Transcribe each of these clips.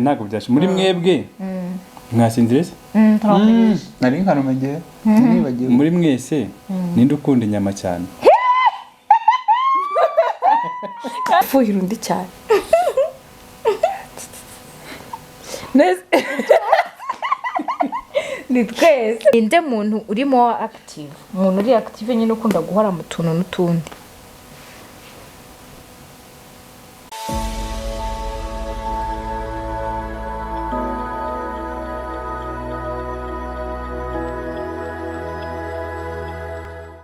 Ntabwo byashe muri mwebwe mwasinziriye se? Nari nkanumagiye nibagiwe. Muri mwese ninde ukunda inyama cyane? Fuhira undi cyane. Neza. Ni twese. Ninde muntu urimo active, umuntu uri active nyine ukunda guhora mu tuntu n'utundi?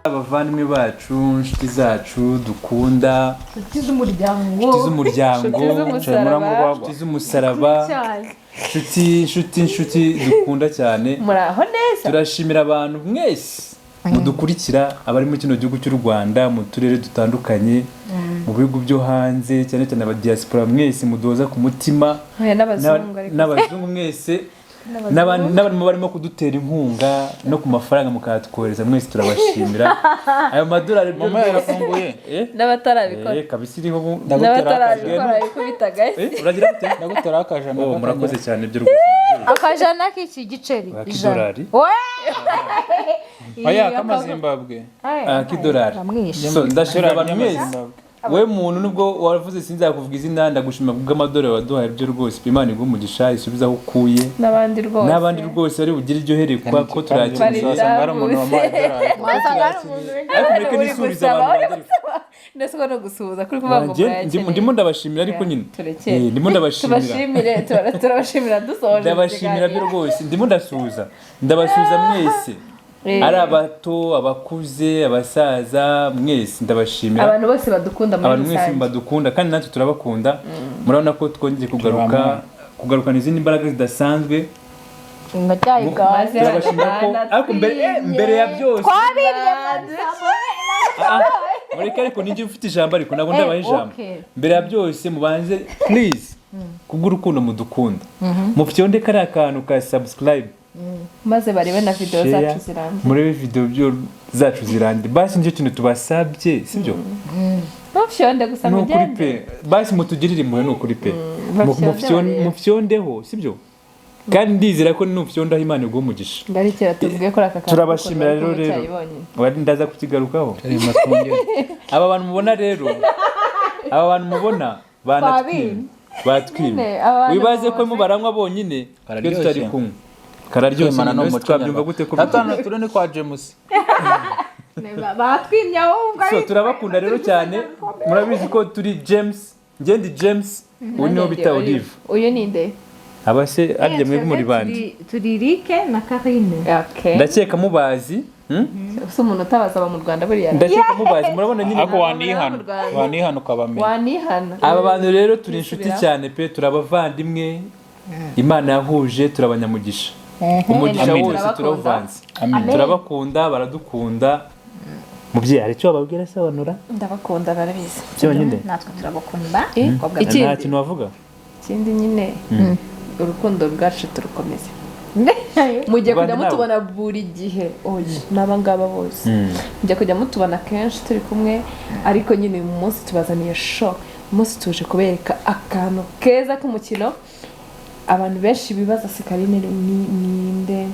Abavandimwe bacu, inshuti zacu dukunda, Inshuti z'umuryango, inshuti z'umuryango, Inshuti z'umusaraba. inshuti z'umusaraba, inshuti inshuti inshuti dukunda cyane, Muraho neza. turashimira abantu mwese mudukurikira, abari muri kino gihugu cy'u Rwanda, mu turere dutandukanye, mu bihugu byo hanze, cyane cyane aba diaspora mwese muduhoza ku mutima. Oya, n'abazungu ariko. N'abazungu mwese, n'abarimo barimo kudutera inkunga no ku mafaranga mukatwohereza, mwese turabashimira ayo madolari byo Mama rwose. yarafunguye. N'abatarabikora. Kabisa iriho ubu. N'abatarabikora bikubitaga. Uragira gute? Ndagutera akajana. Oh, murakoze cyane ibyo rwose. Akajana k'iki giceri? Ak'idolari. Oya, k'amazimbabwe. Ak'idolari. Bamwishe. So ndashimira abantu mwese. Y'amazimbabwe. We muntu nubwo wavuze sinzakuvuga izina, ndagushima kubw'amadolari waduhaye byo rwose. Imana iguhe umugisha, isubize aho ukuye. N'abandi rwose. N'abandi rwose bari bugire iryo herekwa ko turakira. Wasanga hari umuntu wamuhaye idolari. Wasanga hari umuntu Ariko mureke Uri nisubize gusaba, abantu uri bangere. gusaba. Ndetse ko no gusuhuza kuri kuvuga ngo Wanjye, murayakeneye. ndimo ndabashimira ariko nyine. Turekere. Ndimo ndabashimira. Tubashimire, turabashimira dusoje. Ndabashimira byo rwose, ndimo ndasuhuza, ndabasuhuza mwese, ari abato, abakuze, abasaza, mwese ndabashimira. Abantu bose badukunda muri Abantu mwese rusange. badukunda kandi natwe turabakunda. Murabona ko twongeye kugaruka, Turabamara. kugarukana izindi mbaraga zidasanzwe. Maze Turabashimira ko hano ariko mbere mbere ya byose Twabibye. Mureke ariko nijye ufite ijambo, ariko ntabwo ndabaha ijambo. Okay. Mbere ya byose mubanze please, kubw'urukundo mudukunda, mufyonde kariya kantu ka subscribe, maze barebe na video share, zacu zirangiye. murebe video byo zacu zirangiye. Basi nicyo kintu tubasabye, sibyo? Ntufyonde gusa Ni ngo ukuri ugende. pe, basi mutugirire impuhwe, ni ukuri pe. Bafyonde barebe. Mufyondeho, sibyo? Kandi ndizera ko nufyondaho Imana iguha umugisha. Ndarikira tuvuge kuri aka kantu. Turabashimira kuko rero bari rero kumwe bonyine. Wari ndaza kukigarukaho. Reba twongere. Aba bantu mubona rero, aba bantu mubona banatwimye, batwimye. Nyine, aba bantu Wibaze ko muzi. mu baranywa bonyine iyo Kararyoshye. tutari kumwe kararyoshye. Kwimana Nyine ni umuco twabyumva nyarwanda. gute ko Gatanu turi ni kwa James. Batwimye ahubwo. So turabakunda rero cyane, murabizi ko turi James, njye ndi James, uyu niwo bita Olive. Uyu ni nde? Aba se arya mwebwe muri bande? Turi Rike na Karine. Okay. Ndakeka mubazi, Ese umuntu utabaza aba mu Rwanda buriya? Ndakeka mubazi, murabona nyine. Ariko wanihana. Mu Rwanda. Wanihana ukabamenya. Wanihana. Aba bantu rero turi inshuti Nisubiraho. cyane pe, turabavandimwe, Imana yahuje, turabanyamugisha, umugisha Amen. wose Turabakunda. turawuvanze. Amen. Turabakunda, baradukunda. Mubyeyi hari icyo wababwira sobanura? Ndabakunda barabizi. Byonyine. Natwe turabakunda. Nta Ikindi kintu wavuga? ikindi nyine urukundo rwacu turukomeze. Mujye Rwanda kujya nabo. mutubona buri gihe. Oya, n'aba ngaba bose. Mujye kujya mutubona kenshi turi kumwe, ariko nyine uyu munsi tubazaniye show. Uyu munsi tuje kubereka akantu keza k'umukino. Abantu benshi bibaza se Karine ni ninde?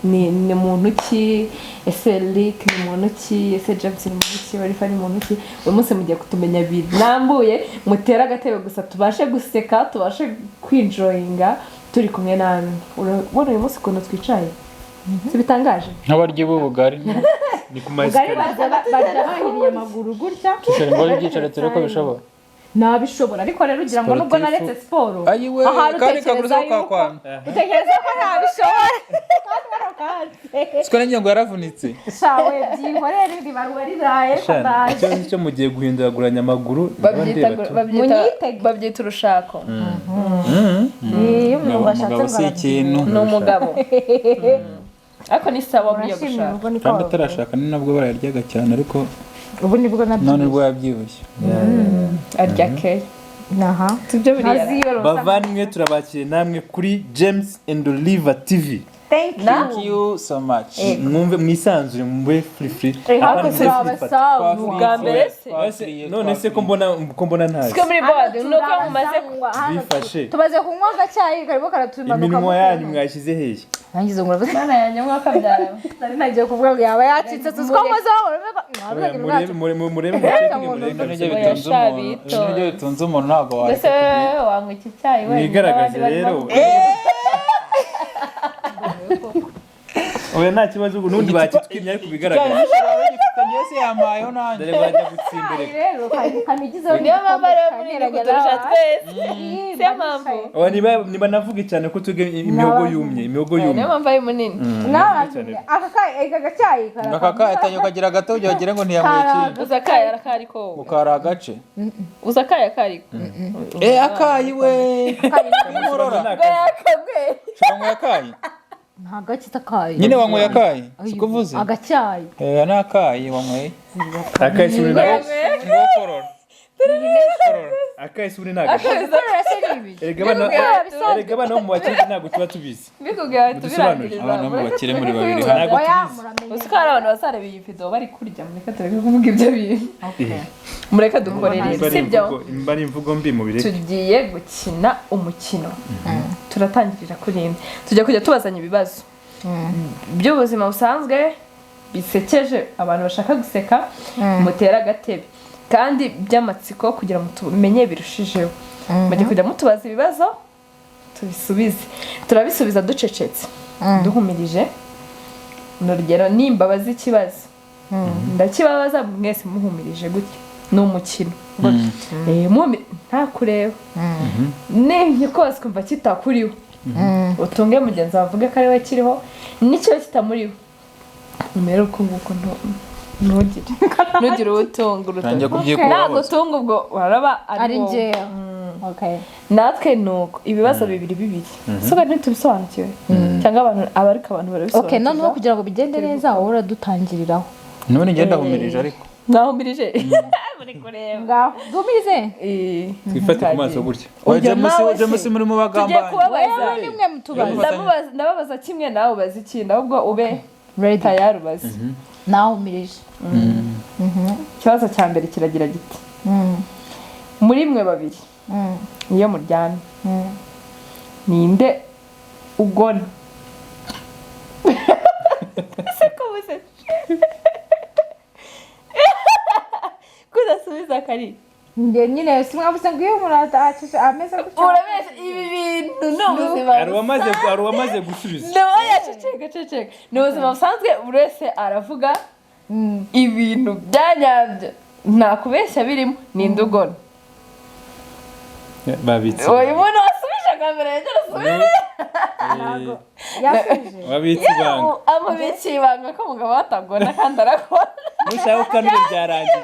Ni muntu ki? Ese Rick ni muntu ki? Ese James ni muntu ki? Oliver ni muntu ki? Uyu munsi mugiye kutumenya birambuye, mutere agatebe gusa tubashe guseka, tubashe kwinjoyinga turi kumwe namwe. Urabona uyu munsi ukuntu twicaye? Si bitangaje? Nk'abaryi b'ubugari. Ni ku Ubugari masikariye. barya bahiriye amaguru gutya. Dushora ingore byicare turebe ko bishoboka. Nabishobora ariko rero ugira ngo nubwo Sportifu. naretse siporo, Ayiwe, ahari kandi utekereza kaguruza yuko kakwana. utekereza ko ntabishobora. Kandi warakanze. Siko nanjye ngo yaravunitse. Shawe byihorere ribaruwa riraye Shana, ndaje. ikibazo cyo mugiye guhinduraguranya amaguru ndaba Babyita ndeba tu. Munyitege. babyita urushako. Iyo umuntu ashatse Umugabo si ikintu. Ni umugabo. Ariko ni sawa buriya Urashimira gushaka. ubwo niko Kandi bavuga. atarashaka ni nabwo barayaryaga cyane ariko Ubu nibwo none nabyibushye. ubwo yabyibushye. Arya keya. Aha. Sibyo buriya. Ntaziyorosa. Bavandimwe, turabakiriye namwe kuri James and Oliver TV. Thank you. Thank you so much. Mwumve mwisanzure, mube free free. Ariko Apana turi mube free fata. abasamu bwa mbere se. None se ko mbona ntazi. Twe muri bode nuko mumaze Bifashe. Tumaze kunywa agacyayi karimo karatumanuka. Iminwa yanyu mwashyize hehe? Nangize ngo uravuze. Mana yanjye mwaka byara. Nari nagiye kuvuga ngo yaba yacitse tuzi ko muze. Murebe murebe murebe mucekinge, murebe Ibyo nibyo kabisa. bitunze Oya, umuntu. sha, Ibyo nibyo bitunze umuntu, ntabwo Mbese wareka. wowe wanywa iki cyayi wenyine? Mwigaragaze Abandi barimo rero. Oya, nta kibazo, ubu n'ubundi bakitwimye ariko bigaragara. Icyayi se yamayeho nanjye. Dore barajya gutsimbereka. Rero kanigizeho. Niyo mpamvu ariyo muri kuturusha twese, siyo mpamvu. Oya, niba navuge cyane ko twebwe imihogo yumye, imihogo yumye. Niyo mpamvu ari munini. Aka gacyayi. Aka katangiye ukagira gato kugira wagira ngo ntiyanyweye ikindi. Uza akaya akariko. Ngo kari agace. Uza akaya akariko. Eh, akayi we. Inkorora. Yakamwe. Wanyweye akayi? Nta gakita kayi. Nyine wanyweye akayi? Siko uvuze? Agacyayi. Eh, ni akayi wanyweye. Akahise uri nagace. Ngo korora. Korora. Akahise uri nagace. Gukorera se ni ibi? Erega abana bo mu bakire ntabwo tuba tubizi. Mbikubwira bahita Mudusobanurire. ubirangiriza. Abana bo mu bakire muri babiri hano. Ntabwo Oya, tubizi. muramenye. Uzi ko hari abantu bazareba iyi video bari kurya, mureke tureke kuvuga ibyo bintu, mureke dukore rero. Nimba ari Sibyo? imvugo, nimba ari imvugo mbi mubireke. Tugiye gukina umukino, turatangirira kuri indi, tujya kujya tubazanya ibibazo by'ubuzima busanzwe bisekeje, abantu bashaka guseka mutera agatebe, kandi by'amatsiko kugira ngo tumenye birushijeho. Mujye kujya mutubaza ibibazo tubisubize, turabisubiza ducecetse, duhumirije. Ni urugero, nimbabaza ikibazo ndakibabaza mwese muhumirije gutya, ni umukino. Nta kureba nimye kose kumva kitakuriho, utunge mugenzi wawe avuge ko ari we kiriho, n'ikiba kitamuriho umere uko nguko, ntugire uwo utunga urutoki. Tangiye kubyikuraho. Ntabwo utunga, ubwo waraba ari ari wowe. njyewe, okay. Natwe ni uko, ibibazo bibiri bibiri soga ntitubisobanukiwe cyangwa abantu aba, ariko abantu Okay, noneho barabisobanukirwa. kugira ngo bigende neza wowe uradutangiriraho. None ngenda humirije ariko. Mwahumirije muri kureba. Ngaho dumize. Twifate ku maso gutya. Oya, Ujya James, nawe James se. muri mu Tugiye bagambanyi. kubabaza. Wewe nimwe mutubaza. Ndababaza kimwe, nawe ubaza ikindi, ahubwo ube Ready. tayari ubaze. Nawe umirije. Ikibazo cya mbere kiragira giti: muri mwe babiri, iyo muryamye, ninde ugona? Ese ko buze kudasubiza kari? Njye nyine simwavuze ngo iyo umuntu atacishije ameze gutya. Urabeshya, ibi bintu ni ubuzima. Hari uwamaze gusubiza. Oya, ceceka ceceka, ni ubuzima busanzwe, buri wese aravuga ibintu bya nyabyo, nta kubeshya birimo. Ninde ugona? Babitse. Uyu muntu wasubije bwa mbere yongera asubire. Yasubije. Babitse ibanga. Amubikiye ibanga ko umugabo we atagona kandi arakora. Nushaka ukanura byarangiye,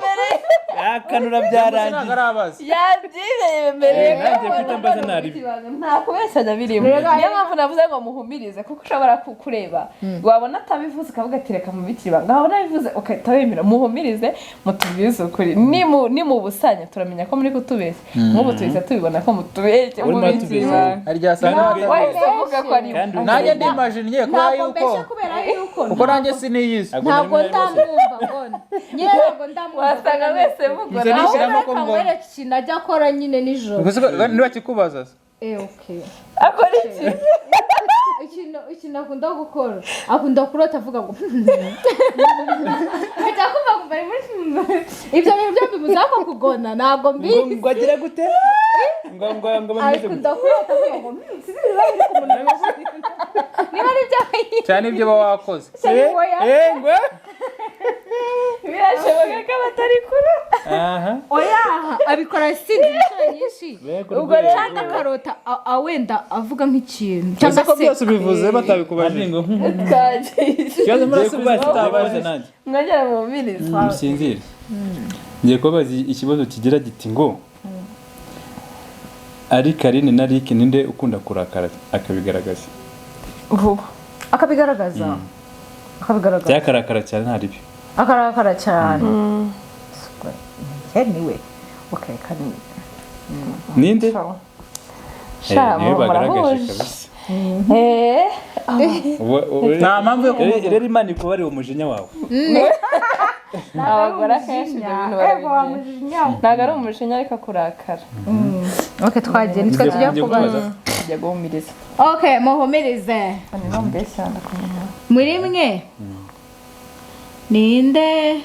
yakanura byarangiye. Ntabwo arabaza. Yabyizeye mbere. Nanjye mfite ambaza naribi. Nta kubeshyanya birimo, niyo mpamvu navuze ngo muhumirize, kuko ushobora kureba wabona atabivuze ukavuga ati reka mubikire ibanga, wabona abivuze ugahita wemera. Muhumirize mutubwize ukuri, nimubusanya turamenya ko muri kutubeshya. Nk'ubu tuhise tubibona ko mutubeshya. Urimo mubikire uratubeshya. ibanga. Hari igihe asanga Kandi Wahise uvuga ko ari Kandi nanjye ndimajinye kubera Ntabwo yuko mbeshya, kubera yuko kuko nanjye siniyizi. ntabwo ndamwumva mbona nyine, ntabwo ndamwumva. Wasanga mwese mugora. Nze nishyiramo ko Ahubwo mbona. reka ikintu ajya akora nyine nijoro. Ubwo se niba kikubaza se? Eh, okay. Akora iki? Ikintu akunda gukora, akunda kurota avuga ngo ajya kumva ngo bari muri ibyo bintu byombi muzako kugona, ntabwo mbizi. Ngo agira gute? Ngo bameze gute? Akunda kurota avuga ngo sinzi ibiba biri ku munwa, niba ari ibyo Cyane ibyo uba wakoze. oya. Eh, ngo Birashoboka ko batari kure. Aha. Oya, abikora sinzi inshuro nyinshi. Ubwo rero Cyangwa akarota wenda avuga nk'ikintu Ese cyangwa ko se byose ubivuze batabikubajije? ngo Twagiye. Ikibazo ngiye murasubiza kubaza, ngiye kubaza tutabajije. nanjye. Mwongere muhumirize. Musinzire. Ngiye kubabaza ikibazo kigira giti ngo ari Karine na Rick, ninde ukunda kurakara akabigaragaza? Vuba. Akabigaragaza, akabigaragaza. Byakarakara cyane nta ribi. Akarakara cyane niwe, okay, kani. Ninde? Sha, Niwe bagaragaje murahuje. kabisa. Eh, Nta mpamvu yo kumuvuga. Rero Imana ikubarire umujinya wawe. Abagore akenshi ibyo bintu barabigira. Ntabwo ari umujinya ariko kurakara. Okay, twagiye nitwe tujya Ngiye kubaza. kubaza. Tujya guhumiriza. Okay, muhumirize. Niba mbeshya ndakumenya. Muri mwe ninde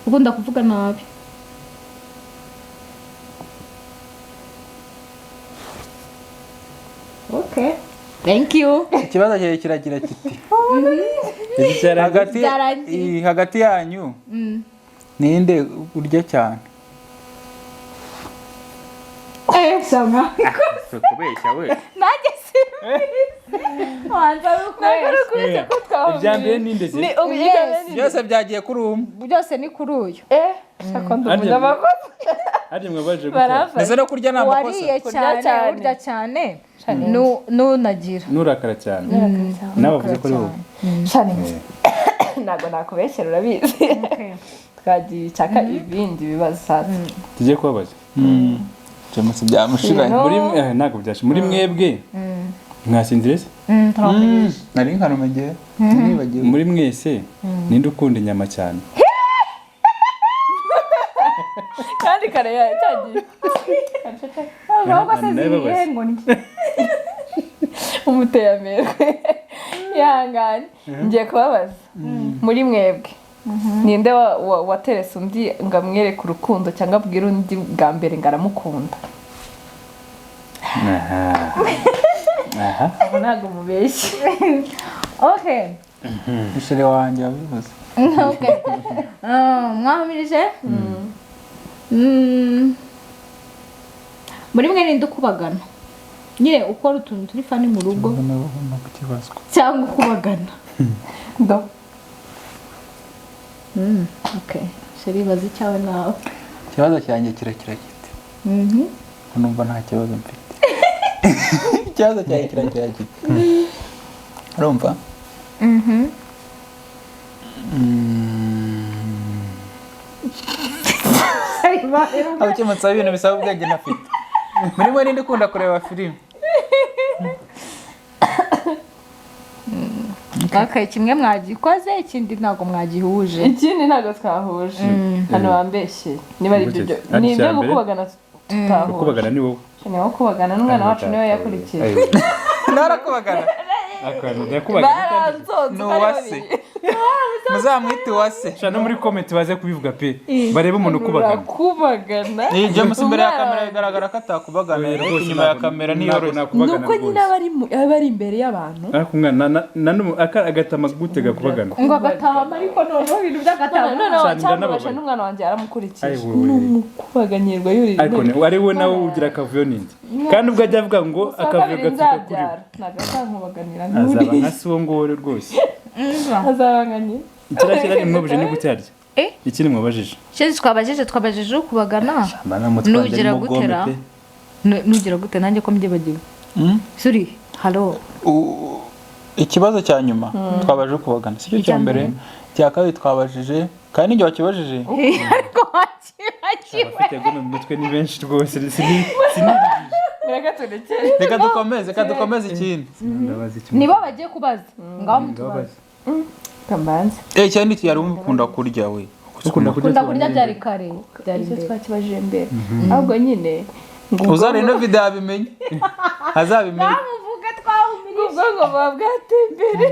ukunda kuvuga nabi? Okay, thank you. Ikibazo cyawe kiragira kiti Iki cyaragiye. hagati Byarangiye. Hagati yanyu ninde urya cyane? Sama. Kubeshya we. Nanjye simbizi. Wanza Kubeshya ko twahumiriza. Ibya mbere ninde se? Ni ibya mbere ni Byose byagiye kuri umwe. Byose ni kuri uyu. Shaka ndi umunyamakosa. Harya mwabaje gute? Barafashe. Ndetse no kurya ni amakosa. Wariye Kurya cyane, cyane. urya cyane, nunagira. Nurakara cyane. Nawe wavuze ko ari wowe. Shani, ntabwo nakubeshyera urabizi. Twagiye icyaka ibindi bibazo sasa. Tugiye kubabaza. James byamushiranye. Muri ntabwo byashe. Muri mwebwe mwasinzire se? Nari nkarumegeye. Nibagiwe. Muri mwese ninde ukunda inyama cyane? Kandi kare cyagiye. Ahubwo se Nabibabaza. zirihe ngo ni Umuteye amerwe. Ihangane. Ngiye kubabaza. Muri mwebwe ninde waterese undi ngo amwereke urukundo cyangwa abwire undi bwa mbere ngo aramukunda? Aha. Aha. Aho ntabwo mubeshye. Okay. Mushere wanjye wabivuze. Okay. Mwahumirije? Muri mwe ninde ukubagana? Nyine ukora utuntu turi fani mu rugo cyangwa ukubagana? Ndo. Okay. Sheri bazi icyawe nawe. Ikibazo cyanjye kirakira kiti. Numva nta kibazo mfite. Ikibazo cyanjye kirakira kiti. Urumva? Abakemutse ibintu bisaba ubwenge ntafite. Muri mwe ninde ukunda kureba filime? Okay, kimwe mwagikoze ikindi ntabwo mwagihuje. Ikindi ntabwo twahuje. Hano bambeshye. Niba ari ibyo ni ibyo gukubagana tutahuje. Gukubagana ni wowe. Ni wowe ukubagana n'umwana wacu niwe yakurikije. Narakubagana. Baranzonze Ni uwase. Muzamwite uwase. Sha no muri comment baze kubivuga pe. Barebe umuntu ukubagana. Urakubagana. Ni James imbere ya kamera bigaragara ko atakubagana, ariko inyuma ya kamera niyoroshye. Nuko nyine aba ari imbere y'abantu. Ariko umwana agatama gutega kubagana. Ngo agatama ariko noneho ibintu by'agatama. Noneho cyamubasha n'umwana wanjye yaramukurikije. Ni umukubaganyirwa yurira. Ariko ari we nawe ugira akavuyo ninde. Kandi ubwo ajya avuga ngo akavuyo gatuka kuri we. Ntabwo akankubaganira Azaba nka se uwo nguwo rwose. Azaba nka nyina. Ikirakira ni mwabuje ni gute harya? Ikindi mwabajije. Ikindi twabajije ukubagana. Nugira gutera. Nugira gute nanjye ko mbyibagiwe. Suri, halo. Ikibazo cya nyuma twabajije ukubagana. Sicyo cya mbere, cya kabiri twabajije kandi nijye wakibajije. Ariko wakibagiwe. Abafite gome mu mutwe ni benshi rwose. Reka dukomeze ikindi. Nibo bagiye kubaza. Ngaho mutubaze. Kambanze. Cyane yari ukunda kurya we. Ukunda kurya byari kare. Byari mbere. Twakibajije mbere. Ahubwo nyine uzare ino video abimenye. Azabimenye. Bamuvuga twahumirije. Ubwonko buba bwatembere.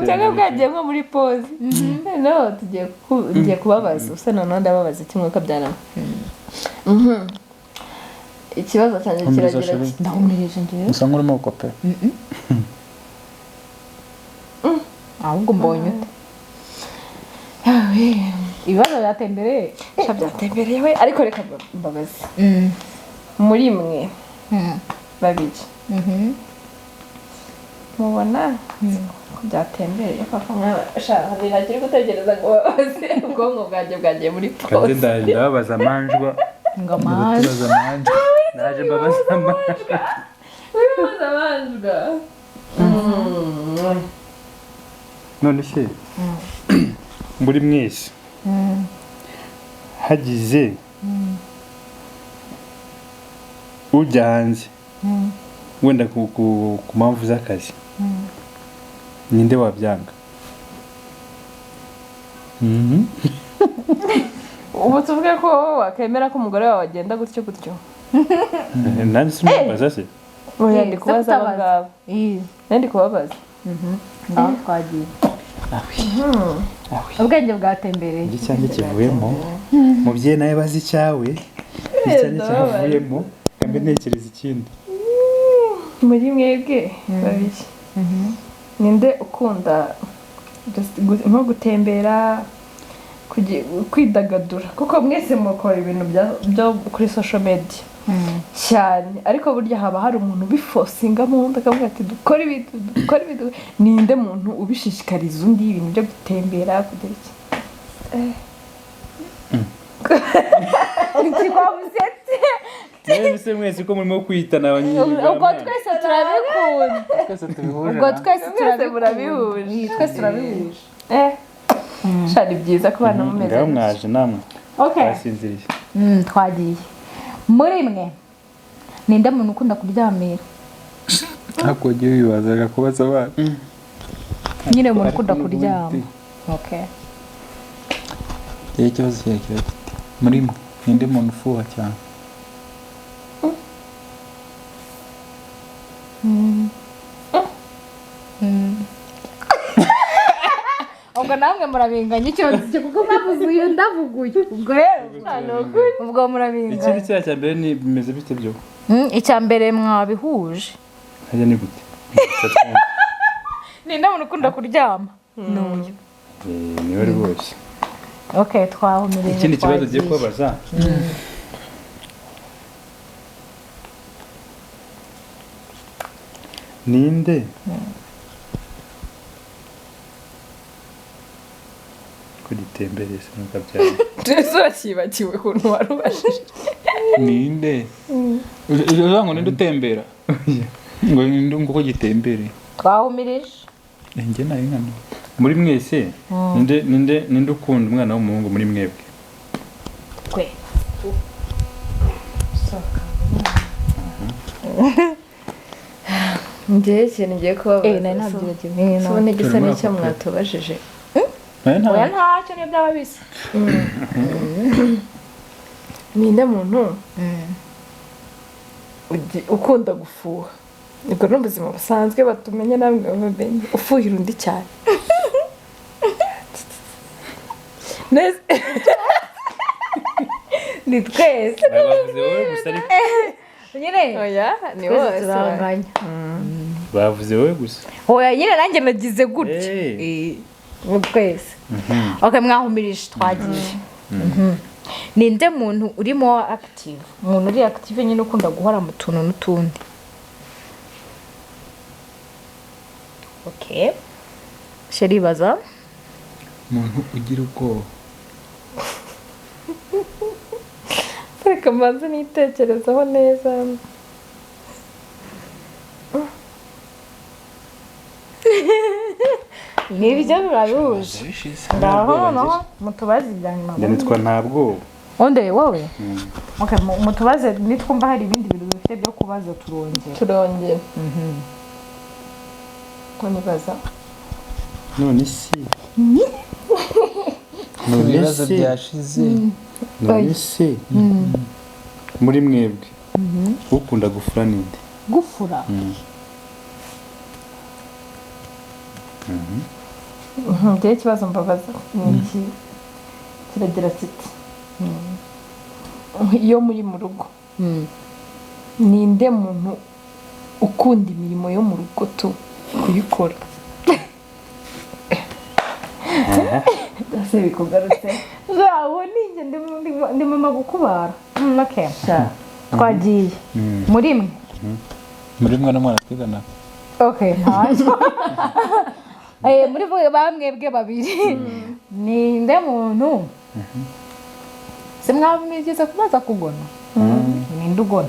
Cyangwa bwagiye nko muri pause. No tugiye kubabaza. Usa noneho ndababaza kimwe kabyarama. Ikibazo cyanjye kiragira kiti ndahumirije ngewe. Usa nk'urimo gukopera. Ahubwo mbonye ute. Ibibazo byatembereye. Byatembereye we ariko reka mbabaze. Muri mwe babiri mubona ko byatembereye papa mwana ntakiri gutekereza ngo babaze ubwonko bwanjye bwagiye muri pause. Ndababaza amanjwa. Ngo amanjwa. Naje mbabaza amanjwa. Wibaza amanjwa. None se muri mwese hagize ujya hanze wenda ku mpamvu z'akazi Ninde wabyanga? Ubu tuvuge ko wowe wakemera ko umugore wawe agenda gutyo gutyo? Nanjye simubaza se? Oya, ndi kubaza aba ngaba. Ndi kubabaza. Ngaho twagiye. Ubwenge bwatembereye. Icyanjye kivuyemo. Mubyeyi nawe bazi icyawe. Icyanjye cyavuyemo. Mbe ntekereza ikindi. Muri mwebwe babiri. Ninde ukunda nko gutembera, kwidagadura? Kuko mwese mukora ibintu byo kuri social media cyane, ariko burya haba hari umuntu ubifosinga mu wundi akavuga ati dukore ibi, dukore ibi. Ninde muntu ubishishikariza undi ibintu byo gutembera kugira iki? Mwese mwese ko murimo kwitana ubwo twese turabikunda. Twese tubihuje. Ubwo twese turabihuje. Twese turabihuje. Shari byiza ko bana mumeze. Ngaho mwaje namwe. Okay. Basinziriye. Twagiye. Muri mwe ninde muntu ukunda kuryamira? Ntabwo wagiye wibazaga kubaza abana. Nyine umuntu ukunda kuryama. Okay. Ikibazo kirekire kiti muri mwe ninde muntu ufuha cyane? Ubwo namwe murabinganya icyo kuko mwavuze uyu ndavuguye. Ubwo rero ubwo murabinganya. Ikindi cya cya mbere ni bimeze bite byo? Icya mbere mwabihuje. Hajya ni gute? Ninde muntu ukunda kuryama? N'uyu. Niwe rwose. Okay, twahumirije. Ikindi kibazo ugiye kubabaza. Ninde kugitembereza nukabyara? Twese urakibagiwe ukuntu warubashije. Ninde? Uza ngo ninde utembera? Ngo ninde ngo gitembere? Twahumirije. Njye nari nkano. Muri mwese ninde ukunda umwana w'umuhungu muri mwebwe? Twe. Njye ikintu ngiye kubabaza. Nari nabyibagiwe. Tubone gisa n'icyo mwatubajije. Oya ntacyo niyo byaba bisa. Ninde muntu ukunda gufuha? Ubwo ni ubuzima busanzwe batumenye namwe bamenye. Ufuhira undi cyane. Ni twese. Bavuze wowe gusa ariko. Nyine. Oya ni bose. Turanganya. Bavuze wowe gusa. Oya nyine nanjye nagize gutya. Twese. Okay, mwahumirije twagiye. Ninde muntu uri more active? Umuntu uri active nyine ukunda guhora mu tuntu n'utundi. Okay. Sheri baza. Umuntu ugira ubwoba. Reka mbanze nitekerezaho neza. Nibyo birabihuje. Ngaho noneho mutubaze ibya nyuma. Nitwa ntabwo. Onde wowe? Okay, mutubaze nitwumva hari ibindi bintu bifite byo kubaza turongera. Turongera. Nibaza. None si. Ibibazo byashize. None si. Muri mwebwe. Ukunda gufura ninde? Gufura? Njye ikibazo mbabaza ni iki kiragira kiti iyo muri mu rugo ninde muntu ukunda imirimo yo mu rugo tu kuyikora? Ese bikugarutse zawo ninjye ndi mama gukubara. Okay. Twagiye muri mwe. Muri mwe n'umwana twigana. Okay, ntacyo. Muri bamwebwe babiri ninde muntu se mwabigeze kubaza kugona? Ninde ugona?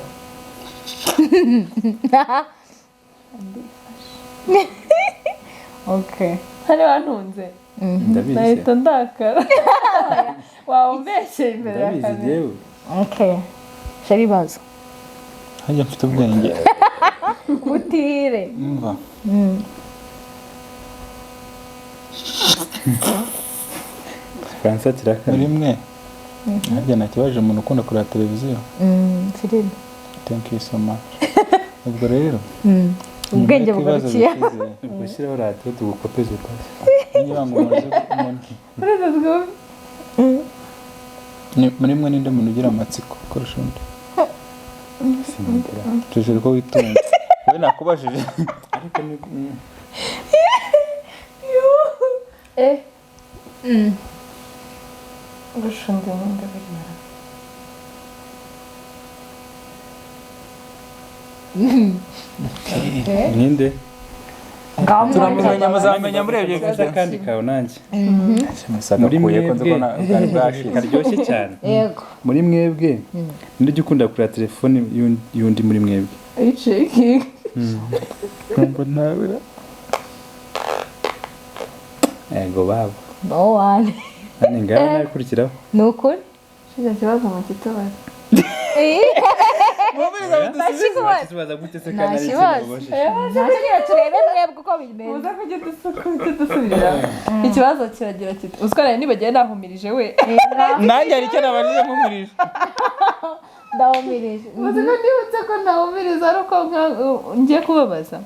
Okay. Hari wantunze. Ndabizi. Nahita ndakara. Wawumbeshye imbere ya kamera. Okay. Sheri baza. Hajya mfite ubwenge. Butire. Umva. Igifaransa kirakara. Muri mwe harya nakibaje umuntu ukunda kureba televiziyo. Filime. Thank you so much. Ubwo rero Ubwenge bugarukiye. Gushyiraho radiyo tugukopeze utashye. Muri mwe ninde muntu ugira amatsiko kurusha undi? Tujere ko witunze. Wowe nakubajije. Ariko ni Urusha undi ninde buriya? Ninde? Turamuzanya muzamenya murebye video kandi kawe nanjye. Muri mwebwe karyoshye cyane. Yego. Muri mwebwe ninde ujya ukunda kureba telefone y'undi muri mwebwe? Ayiceki. Numva nawe. Ego babo. No one. Nani ngaho nakurikiraho. Nukuri? Shize kibazo mu kitubazo. Tubaza gute se Nta kibazo. Ntacyo turebe mwebwe uko bimeze. Uza kujya dusubirira. Ikibazo kiragira kiti uziko nari nibagiye nahumirije we. Nanjye hari icyo nabajije nkumirije. Ndahumirije. Uzi ko nibutse ko ndahumiriza ari uko ngiye kubabaza.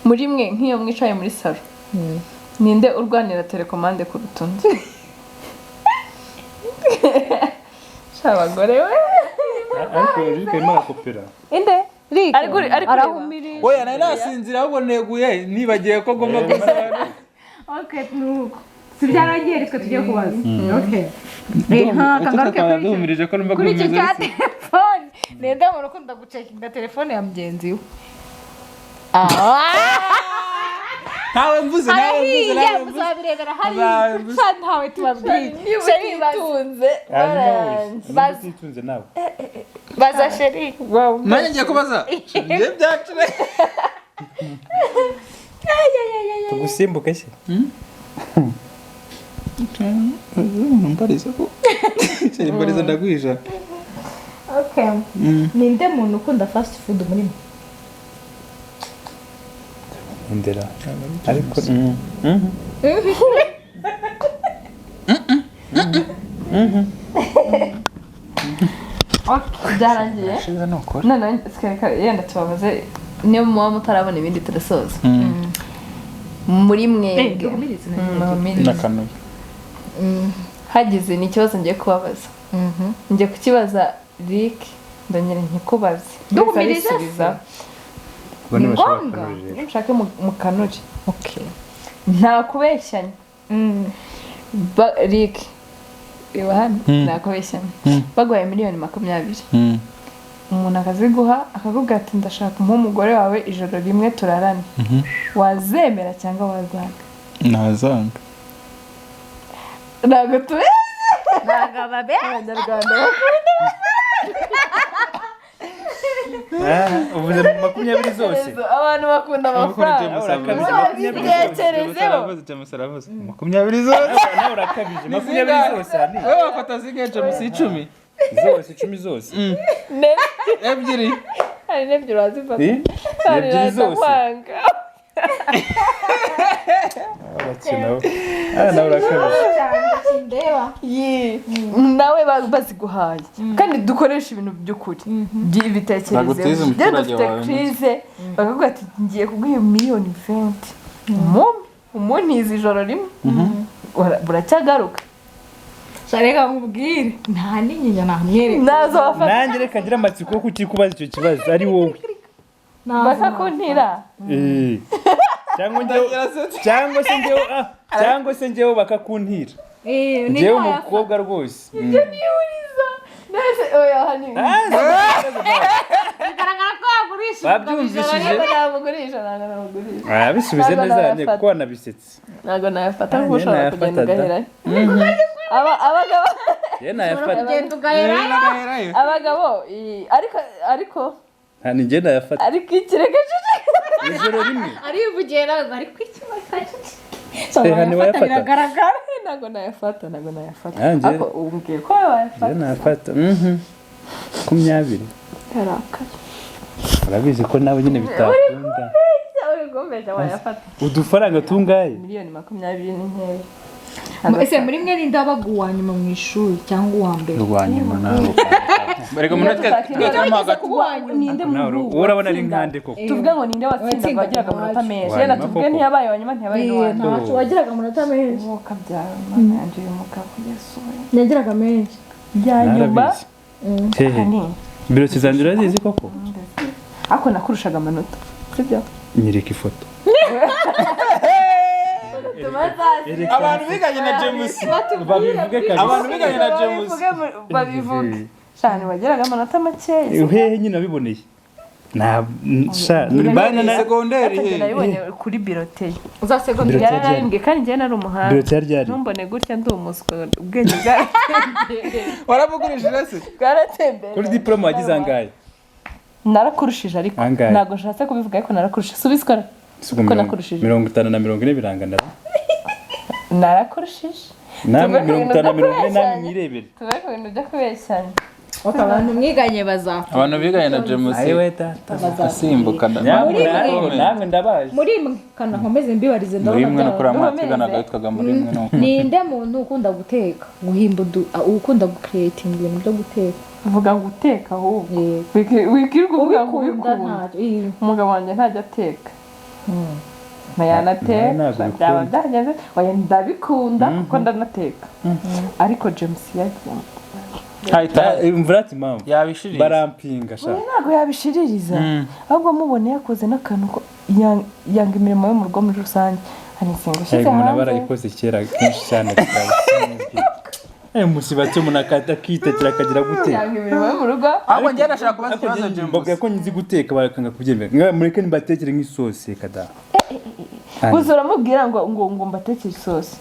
Muri mwe nk'iyo mwicaye muri salo. Ninde urwanira telekomande kuruta undi? Abagore we. Ariko Rick arimo arakopera. Inde? Rick. Ariko arahumirije. Oya nari nasinzira ahubwo neguye nibagiye ko ngomba gusobanura. Okay, nuko. Si byaragiye twe tugiye kubaza. Okay. Kangaruke duhumirije ko numva kuri icyo cya telefone. Ninde muntu ukunda gucekinga telefone ya mugenzi we? Ntawe mvuze, ntawe mvuze, ntawe mvuze. Muzabirebera hariya. Ntawe tubabwiye. Sheri batunze. Bazi. Utunze nawe. Baza Sheri. Nanjye ngiye kubaza. Ngiye byacire. Tugusimbuke se? Mbariza ko. Sheri mbariza ndagwija. Okay. Ninde muntu ukunda fast food muri mwe? Ndera. Ariko Okay, byarangiye. None twereka yenda tubabaze niyo muba mutarabona ibindi turasoza. Muri mwebwe. Nakanuye. Hagize ni ikibazo ngiye kubabaza. Ngiye kukibaza Rick ndongera nkikubaze. Duhumirije. Ni ngombwa mushake mukanure. Okay. Nta kubeshyanya. Rick reba hano nta kubeshyanya. Baguhaye 20,000,000. Umuntu akaziguha akakubwira ati ndashaka umuhe umugore wawe ijoro rimwe turarane. Wazemera cyangwa wazanga? Nazanga. Ntabwo tubeshya. Ntabwo babeshya. Abanyarwanda bakunda. Uvuze 20 zose. Abantu bakunda amafaranga. Bitekerezeho. 20 zose. Nawe urakabije. 20 zose. Wowe wafata zingahe James? 10. Zose 10 zose. Ebyiri. Hari n'ebyiri wazifata. Ebyiri zose. Nawe urakabije. Nawe baziguhaye. Kandi dukoresha ibintu by'ukuri. By'ibitekerezo. Iyo dufite crise bakavuga ati ngiye kuguha 20,000,000. Umuntiza ijoro rimwe. Buracyagaruka. Reka nkubwire nta n'inyinya namwereka. Nazo wafata. Nanjye reka ngira amatsiko yo kukikubaza icyo kibazo ari wowe. Bakakuntira. Cyangwa se njyewe bakakuntira. Njyewe umukobwa rwose. Ibyo nihuriza. Nese oya hani. Bigaragara ko wagurisha. Babyumvishije. Ntabwo nagurisha. Bisubize neza ne kuko wanabisetse. Ntabwo nayafata kuko ushobora kugenda ugaherayo. Abagabo. Ye nayafata. Kugenda ugaherayo. Abagabo ariko nta nige nayafata. Ariko ikirega ijoro rimwe. Arivugiye nawe ariko ikibazo. Ntiwayafata biragaragara. Ntabwo nayafata. Ariko umbwiye ko wayafata. Nayafata. 20. Yarakaye. Urabizi ko nawe nyine bitakunda. Kumbeshya wayafata. Udufaranga tungahe? 20,000,000 ni nkeya. Ese muri mwe ninde wabaga uwa nyuma mu ishuri cyangwa uwa mbere? Rwanyuma nawe. Reka umuntu twese hagati. Ninde Nawe muntu urabona ari nkande koko. Tuvuge ngo ninde watsindaga wagiraga amanota menshi. Yenda tuvuge ntiyabaye uwa nyuma, ntiyabaye n'uwa mbere. Ntacyo, wagiraga amanota menshi. Wowe kabyara Mana yanjye, uyu mugabo Yesu we. Yagiraga menshi. Ya nyuma. Narabizi. Hehe. Ni. Biroti zanjye urazizi koko? Ariko nakurushaga amanota. Sibyo? Nyereka ifoto. Abantu biganye na James. Babivuge kabisa. Abantu biganye na James. Babivuge. Cyane wagiraga amanota makeya. Hehe nyine nabiboneye. Na sha bana na Segonderi he. Nabibonye kuri biroteye. Uza segonderi. Biroti ryari? Yarararimbwe kandi njyewe nari umuhanga. Biroti ryari? Ntumbone gutya ndi umuswa, ubwenge bwaratembere. Waramugurishije se? Bwaratembere. Kuri diplome wagize angahe? Narakurushije ariko. Angahe? Ntabwo nshatse kubivuga ariko narakurushije. Subiza ikora. Ko nakurushije. 50 na 40 birangana. Narakurushije. Namwe Tuve ku bintu 50 na byo 40 namwe kubeshyanya. mwirebere. Tuve ku bintu byo kubeshyanya. Abantu mwiganye bazapfa. Abantu biganye na James. Ayiwe data. Asimbuka. Namwe ndabaje. Muri mwe kana nkomeze mbibarize Muri ndabona. mwe no kuri Dukomeze. amatiganaga yitwaga muri mwe no. Ninde muntu ukunda guteka, guhimba, ukunda gucreating ibintu byo guteka? Vuga ngo uteka ahubwo. Yego. Wikirirwa uvuga ngo Ubikunda ubikunda. ntacyo. Iyo. Umugabo wanjye ntajya ateka. Ntayanateka. Ntabwo Byaba ubikunda. byagenze. Oya ndabikunda kuko ndanateka. Ariko James yagiye. Hahita Imvura ati impamvu. yabishiririza. Barampinga sha. Oya ntabwo yabishiririza. Ahubwo mubone yakoze n'akantu ko yanga imirimo yo mu rugo muri rusange. Hari insinga ushyize Yego umuntu aba hanze. arayikoze kera kenshi cyane tukaba. Musibatse umuntu akitekera akagira gute? Yanga imirimo yo mu rugo. Ahubwo njye nashaka kubaza ikibazo James. Mbabwira ko nzi guteka barakanga kubyemera. Mwa mureke nibatekere nk'isosi kada. Gusa uramubwira ngo ngo ngo mbatekere isosi.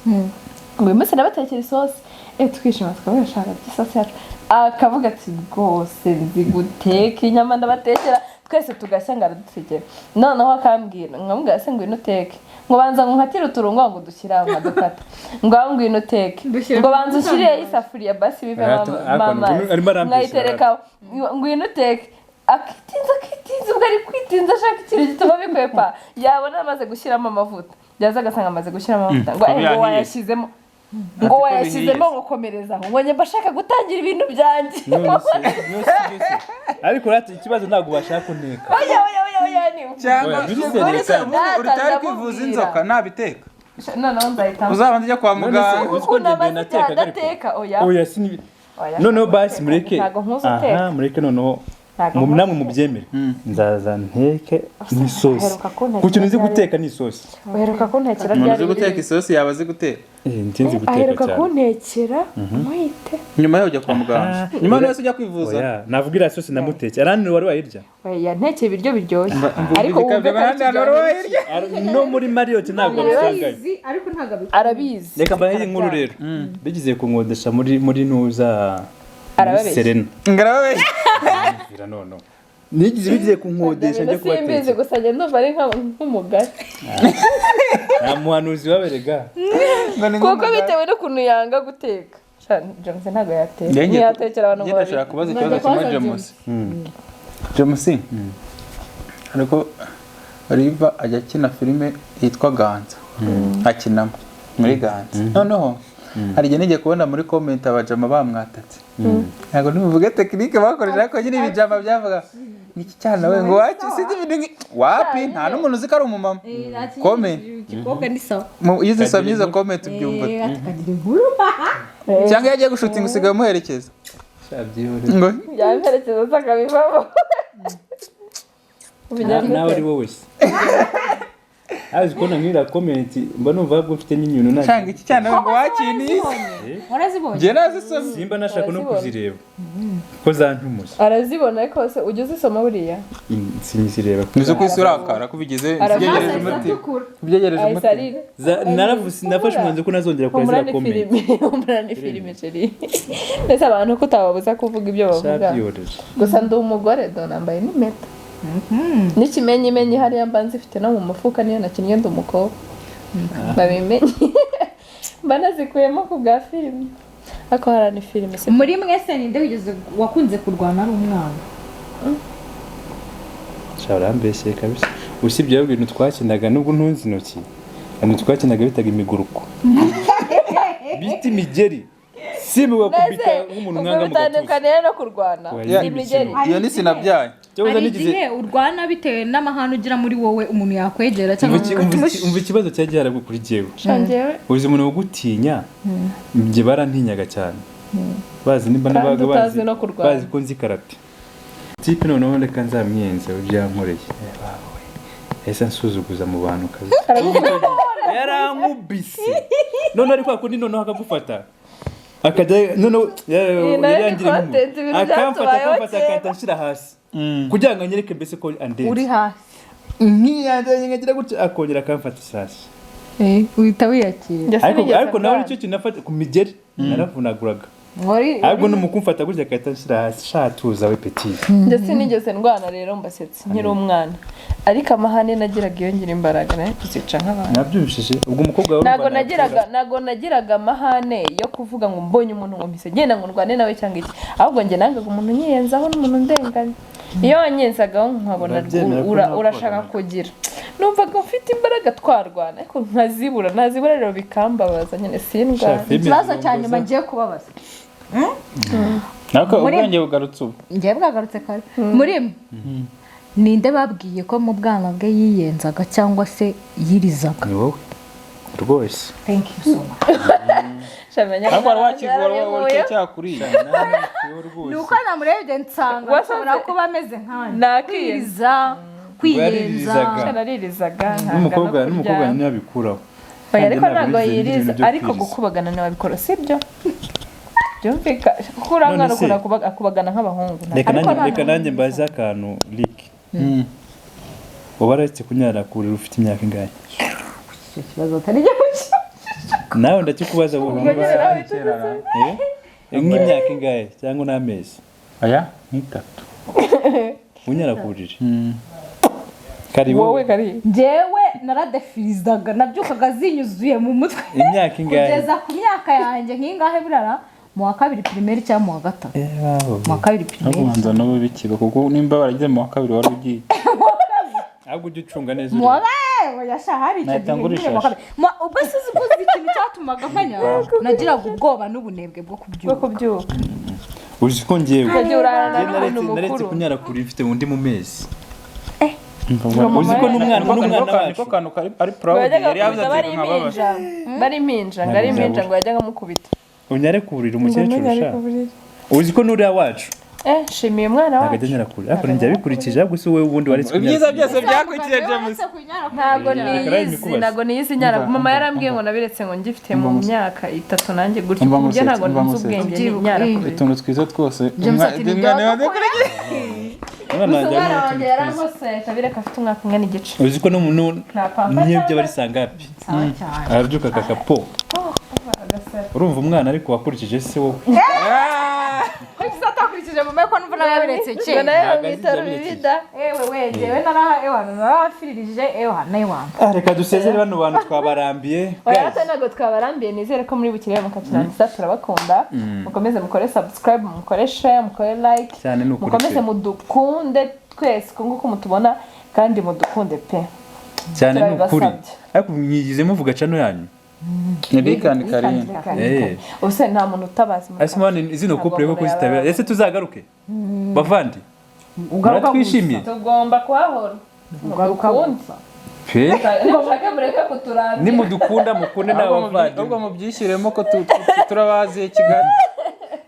Ngo uyu munsi ndabatekera isosi. Twishima tukaba dushaka isosi yacu. Akavuga ati rwose nzi guteka inyama ndabatekera. Twese tugashya ngo aradutekera. Noneho akambwira nkamubwira se ngwino uteke. Ngo banza ngo nkatire uturungo ngo dushyire aho nkadukata. Ngo aho ngwino uteke. Ngo banza ushyireho isafuriya basi bivemo amazi. Arimo arambeshya. Nkayitereka ngwino uteke. Akitinza akitinza ubwo ari kwitinza ashaka ikintu gituma bikwepa. Yabona amaze gushyiramo amavuta. Yaza agasanga amaze gushyiramo amavuta. Ngo ngo wayashyizemo. Ngo wayashyizemo ngo komereza aho. Ngo njye mbashaka gutangira ibintu byanjye. Ariko rati ikibazo ntabwo bashaka kunteka. Oya oya oya oya ni. Cyangwa utari kwivuza inzoka nabiteka. Noneho nzahitamo. Uzabanza ujya kwa muganga. Uzi ko njye nateka ndateka oya. Oya sinibi. Noneho basi mureke. Ntabwo nkuzi uteka. Aha mureke noneho. Namwe mubyemere. Nzaza nteke n'isosi. Ku kintu nzi guteka ni isosi. Uheruka kuntekera Umuntu uzi guteka isosi yaba azi guteka. Nzi guteka cyane. Aheruka kuntekera muhite. Nyuma yo ujya kwa muganga. Nyuma yo ujya kwivuza. Oya, navuga iriya sosi namutekeye. Arani wari wayirya? Oya, ntekeye ibiryo biryoshye. Ariko wumve ko ari No muri Marriott ntabwo bisangayo. Ariko ntabwo arabizi. Reka mbahe inkuru rero. Bigize kunkodesha muri ntuza Serena. Ngarababeshya. Nono. Nigize bigiye kunkodesha njye kubatekera. Simbizi gusa njye ndumva ari nk'umugani. Nta muhanuzi waberega. Kuko bitewe n'ukuntu yanga guteka. James ntabwo yateka. Ntiyatekera abantu ngo babiri. Ndashaka kubaza ikibazo kimwe James. James. Ariko Riva ajya akina filime yitwa Ganza. Akinamo muri Ganza. Noneho hari igihe ngiye kubona muri comment abajama bamwatatse. Ntabwo nimuvuge tekinike bakoresha ariko nyine ibijama byavuga iki cyana we ngo waki sinzi ibintu wapi nta n'umuntu uzi ko ari umumama. Comment igikobwa ni sawa. Iyo uzisomye izo comment ubyumva. Akagira inkuru. Cyangwa iyo agiye gushutinga usigaye umuherekeza. Ngo yabiherekeza se akabivamo. Nawe ari wowe se. Azi kubona nk'iriya comment mba numva ahubwo mfite n'inyunyu nanjye. Cyangwa iki cyana we ngo wakiniye. Warazibonye? Njye nazisomye. Simba nashaka no kuzireba. Ko zantumuje. Arazibona ariko se ujya uzisoma buriya? Sinzireba. Nizo kwisi urakara kubigize byegereje umutima. Byegereje umutima. Naravuze nafashe umwanzuro ko nazongera kureba ziriya comment. Humura ni filime chérie. Ndetse abantu ko utababuza kuvuga ibyo bavuga. Gusa ndi umugore do nambaye n'impeta. N'ikimenyimenyi hariya mba nzifite no mu mufuka niyo nakinnye ndi umukobwa. Babimenye. Mba nazikuyemo ku bwa filime. Ariko hariya ni filime. Muri mwese ninde wigeze wakunze kurwana ari umwana? Sha urambeshye kabisa. Usibye ibyo bintu twakinaga, nubwo ntunze intoki, ibintu twakinaga bitaga imiguruko, bita imigeri, simba kubita nk'umuntu Ubwo mwanga mu gatuza. Bitandukaniye no kurwana. Oya, Ni imigeri. Iyo ni sinabyaye. Cyahoze Hari nigeze igihe urwana bitewe n'amahane ugira muri wowe, umuntu yakwegera cyangwa Umva ikibazo cyagiye harabwo kuri jyewe. Njyewe Uzi umuntu ugutinya, njye barantinyaga cyane, bazi nimba Kandi nabaga utazi bazi no kurwana. Bazi ko nzi karate. Type noneho reka nzamwiyenze ibyo yankoreye. Bawe yahise ansuzuguza mu bantu kabisa, yarankubise none ariko akundi noneho akagufata akajya noneho Iyi nayo ni yangiriye nk'umuntu. content, ibintu Akamfata byatubayeho akamfata kera. Akahita anshyira hasi kugira ngo anyereke mbese ko andenze. Uri hasi. Nkiyanze nkagira gutya, akongera akamfata isasi. Uhita wiyakira. Njye Ariko sinigeze ariko nawe ndwana. nicyo kintu nafata ku migeri naravunaguraga, Wari ahubwo no mu kumfata gutya agahita anshyira hasi, shatuza we petit. Njye sinigeze ndwana rero, mbasetse nkiri umwana, ariko amahane nagiraga iyo ngira imbaraga nayo kuzica nk'abantu. Nabyumvishije ubwo umukobwa wawe Ntabwo urumva nagiraga amahane yo kuvuga ngo mbonye umuntu ngo mpise ngenda ngo ndwane nawe cyangwa iki. Ahubwo njye nangaga umuntu unyiyenzaho n'umuntu undenganya. Iyo wanyenzagaho nkabona Urabyemera ko nta urashaka kubagana. kugira, numvaga mfite imbaraga twarwana, ariko nkazibura, nazibura rero bikambabaza nyine, sindwana. Sha, filime Ikibazo cya zirongoza. nyuma ngiye kubabaza. Ariko ubwenge bugarutse ubu. Ngiye bwagarutse kare. Muri mwe ninde babwiye ko mu bwana bwe yiyenzaga cyangwa se yirizaga? Ni wowe rwose. Thank you so much. Shamenya Ariko wari wakigura wowe yarabinkuye. cyakuriye. Ni uko namurebye nsanga ashobora kuba ameze nkanjye. Nakiyenza. Kwiriza, kwiyenza. Yaririzaga. Naririzaga nkanga N'umukobwa no n'umukobwa kuryama. niyo abikuraho. Oya, ariko Nanjye ntabwo ntabwo nigeze ngira yiriza ibintu byo ariko kwiriza. gukubagana ntiwabikora, sibyo byumvika kuko uriya None mwana se- ukunda akubagana nk'abahungu. Reka Ariko nanjye nta reka nanjye mbaze akantu Rick. Uba waretse kunyara ku buriri ufite imyaka ingahe? Icyo kibazo atari cyo. Nawe ndakikubaza wowe. Eh? Nk'imyaka ingahe cyangwa n'amezi? Aya nk'itatu. Unyara ku buriri. Kari wowe wowe. kari Njyewe naradefirizaga, nabyukaga zinyuzuye mu mutwe. Imyaka ingahe? Kugeza ku myaka yanjye nk'ingahe burara, mu wa kabiri primaire cyangwa mu wa gatatu, mu wa kabiri Ahubwo primaire. ubanza nabo bikiba, kuko nimba waragize mu wa kabiri wari ugiye. Ahubwo ujye ucunga neza Mu wa urebe. wewe yasha hari icyo Nahita gihe ngurisha. nyine mu wa kabiri. Ubwo sizi uzi ikintu cyatumaga mpanya, nagiraga ubwoba n'ubunebwe bwo bwo kubyuka. Kubyuka. Uzi ko njyewe Ukajya urarana njyewe n'umuntu naretse mukuru. kunyara ku buriri mfite undi mu mezi. Uzi Uzi ko n'umwana wacu Niko kantu kari ari proud Yajyaga yari yavuze akubita ati bari nkababaza. impinja, bari impinja ngo ari impinja, ngo yajyaga amukubita. Unyare ku buriri umukecuru Ngo sha. ku buriri. Uzi ko n'uriya wacu Eh, nshimiye umwana ntabwo wacu. ajya anyara ku buriri, ariko njye abikurikije. Ahubwo si wowe ubundi waretse kunyara Ibyiza ku buriri. byose byakurikiye James. Ntabwo Reka niyizi nikubaze. Ntabwo niyizi nyara. Umva, Mama umva, yarambwiye ngo nabiretse ngo ngifite mu myaka 3 nanjye gutyo, Umva ku buryo musetse, ntabwo umva nzi musetse. ubwenge Ubyibuka. nyara ku buriri. Utuntu twiza twose. James ati, Umwana "Nibyo wanjye Umwana Gusa wanjye umwana arimo wanjye utuntu twiza. yarankosoye kabireka afite umwaka umwe n'igice. Uzi ko n'umuntu Nta pampa niyo cyangwa- byaba ari sangapi Sawa cyane. arabyuka akakapo. Agasara. Urumva umwana ariko wakurikije se wowe. Kuki se atakurikije mama, ko numva nawe yabiretse Ngo kera? nawe Ntabwo bamwita azijya abiretse. rubida. Ewe we, njyewe naraha ewana, narahafiririje ewana ewana. Ah, reka dusezere bano bantu twabarambiye. Oya, Guys, ate ntabwo twabarambiye. Nizere ko muri bukire mukakirangiza. Turabakunda, mukomeze mukore subscribe, mukore share, mukore like. Cyane ni ukuri Mukomeze pe. mudukunde twese uko nguko mutubona, kandi mudukunde pe. Cyane ni ukuri. Turabibasabye. Ariko mwigize muvuga cano yanyu. Ni Rick and Karine. Eh. Ubuse nta muntu utabazi mu Ese mwana zino Ntabwo couple ko umuntu kuzitabira. yaba- Ese tuzagaruke bavandi, muratwishimiye. Tugomba kuhahora. Ugaruka. Mudukunde. Pe. Nimushake mureke kuturambira. Nimudukunda mukunde Ahubwo ahubwo n'abavandimwe. mubyishyiremo ko turabaziye Kigali.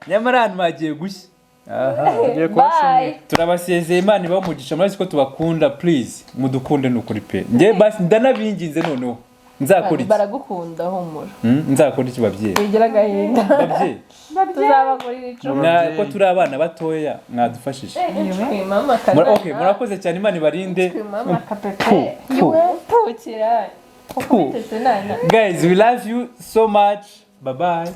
Nyamara ahantu hagiye gushya. Aha. Tugiye kubashimira. Bye. Turabasezeye, Imana ibahe umugisha. Murazi ko tubakunda, please mudukunde ni ukuri pe. Njye basi ndanabinginze, noneho nzakora iki? Baragukunda, humura. Nzakora iki babyeyi? Wigira agahinda. Babyeyi, Tuzabagurira icumi. ko turi abana batoya mwadufashije. Mama. Okay, murakoze cyane, Imana ibarinde. Mama kapepe. Pu. Pukira. Pu. Ukubitse nana. Guys, we love you so much. Bye bye.